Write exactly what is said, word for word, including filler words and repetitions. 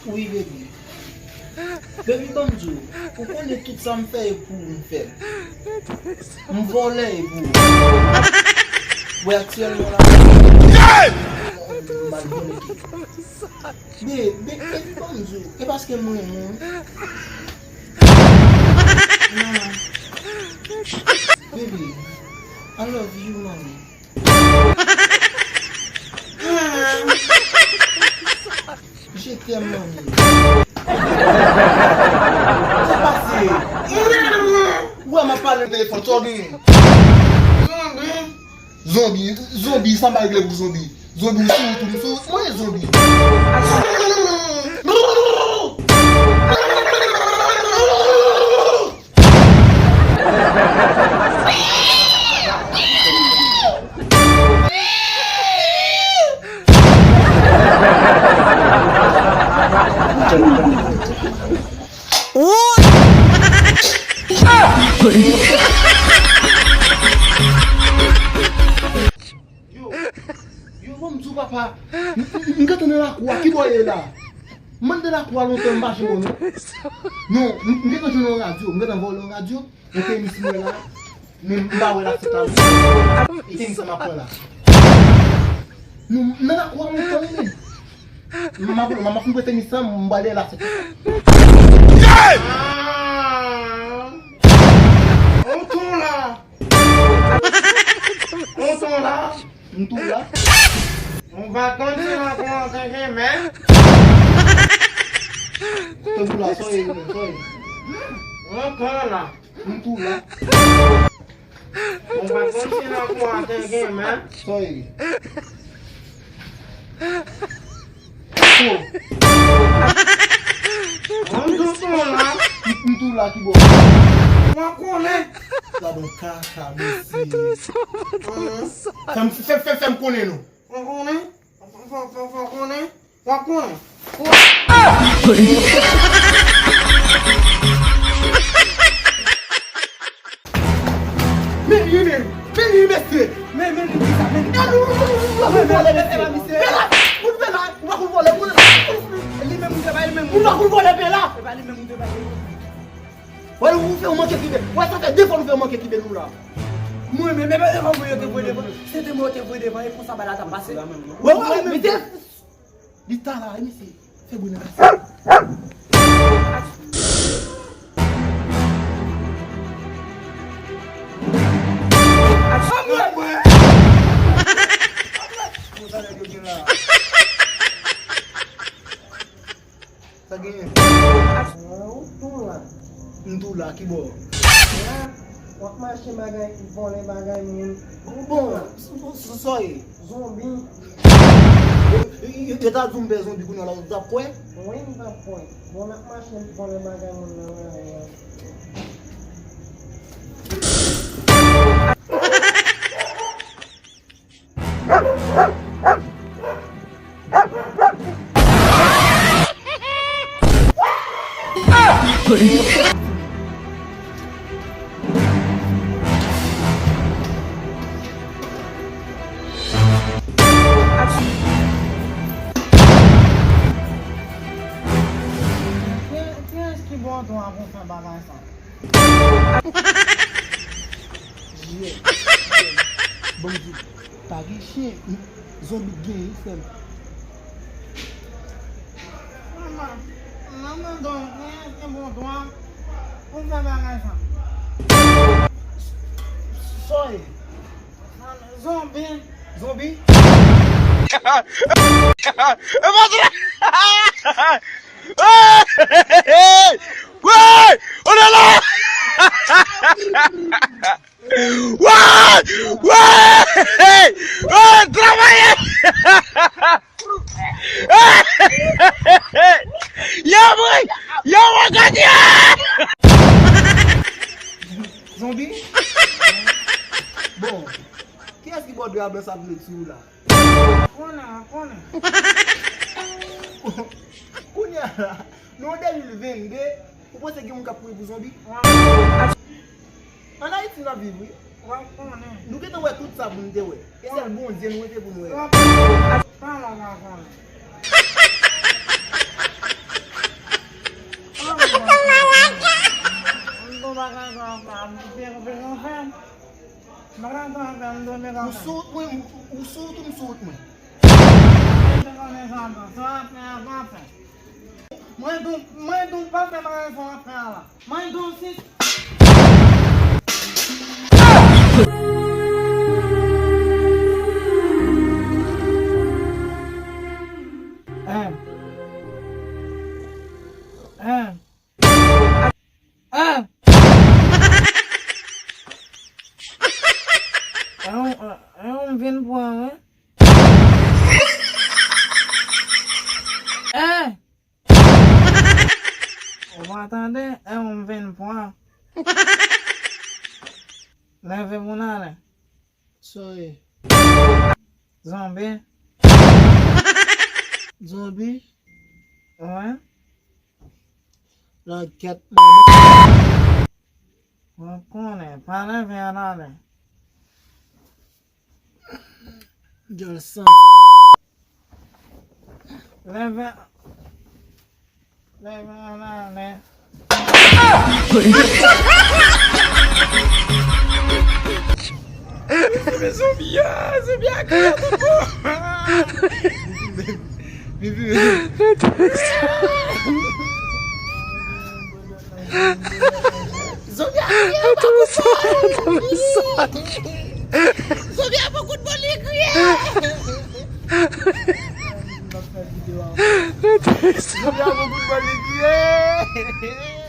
Wi, baby. Baby, ban m di w, ou konnen tout sa m fè e pou ou m fè l. M vòlè e pou ou. Wè aktyèlman la, m al vòlè tout. Be, be, baby, ban m di w, e paske m renmen w. Nah. Baby, I love you, mommy. Je t'aime, mommy. Sa pase? Ou wè m ap pale nan telefòn, sa w genyen? Zonbi, zonbi, sa m pa regle pou zonbi. Zonbi, ou sou wout ou, sou wout mwen, zonbi. Yo, yo, ban m di w, papa. M, m, m gentan nan lakou a, ki bò w ye la? M anndan lakou a lontan, m pa janm wè w, non. Non, m, m gentan jwenn yon radyo, m gentan vòlè yon radyo, yon tenis m wè la, men m pa wè l ak sèt la, non. E tenis sa m ap pran la. Non, m nan lakou a lontan, wi, men. M ap, m ap fin pran tenis sa, m prale la, sèt la. Ou tou la! Ou tou la? M tou la. Ou pa konn si nan kouran te gen men. Te tou la, soyez, soyez. Ou tou la. M tou la. Ou pa konn si nan kouran te gen men. Soyez. Oh. Ou tou la. M, m tou la, ki bò? Ou pa konnen. Sa bon kaka, mesye. Fè m, fè, fè, fè m konnen, non. Ou konnen? Fò, fò, fò, fò konnen. Ou konnen. Men li, men, men li, mesye. Men, men li, men li. Men li, men li, men li. Vela, vela, vela, misye. Vela, vela, ou pa konn vòlè, vela. Li menm ou te bay, li menm. Ou pa konn vòlè, vela. E pa li menm ou te bay. Wè, ou fè ou manke kibe. Wè, sa fè de fwa nou fè manke kibe nou la. Mwen menm, e pa, e pa mwen yo te voye devan. Se te mwen yo te voye devan, e konsa bagay la t ap pase. Wè, wè, wè, men li ta la, e misye fè bri nan kase. Konsa nèg yo gen la. Sa genyen? Ou tou la. M tou la, ki bò? La, w ap mache bagay, vòlè bagay moun. Ou bon, sa w ye? Zonbi. Yo, yo, yo ta di w m pè zonbi kounye a la, ou t ap kwè? Wi, m t ap kwè. Bon, n ap mache vòlè bagay moun nan lari a. Kiyès ki bò tou a pou fè bagay sa? Jiyè. Bon, m di, pa gen chen. Zonbi genyen, frè m. Manman, manman, donk, mwen gen bon dwa pou m fè bagay sa. Soy. Zonbi. Zonbi? E pa vre! Hey! Hey! Hey! Hey! Oh là là! Wè! Wè! Wè! Travay! Yo, mwen! Yo, mwen, gade! Zonbi? Bon, kiyès ki bò dra blan sa vle di ou la? Konnen, konnen. Kounye a la, nou an de mil venn de, ou panse gen moun k ap kouri pou zonbi? Ann Ayiti n ap viv, wi. W ap konnen. Nou gentan wè tout sa pou n te wè. E sèl Bondye nou rete pou n wè. W ap konnen. Kòman w pa konnen? Ou sou wout mwen, ou sou wout ou m sou wout mwen. Mwen di w, mwen di w pa fè bagay sa w ap fè a la. Mwen di w si. Hein. Hein. Ah! E ou, e ou m vin pran, wi. Eh! Ou pa tande? E ou m vin pran. Leve pou n ale. Sa ye? Zonbi. Zonbi? Wi. Nan kèt manman. Mwen konnen, pa leve an ale. Djòl santi. Leve, leve an ale. Mezanmi, ah, zanmi a kriye tout bon. Vivi, vivi. Zanmi a kriye, pa kout bò. Zanmi a pa kout bò, li kriye. Zanmi a pa kout bò, li kriye.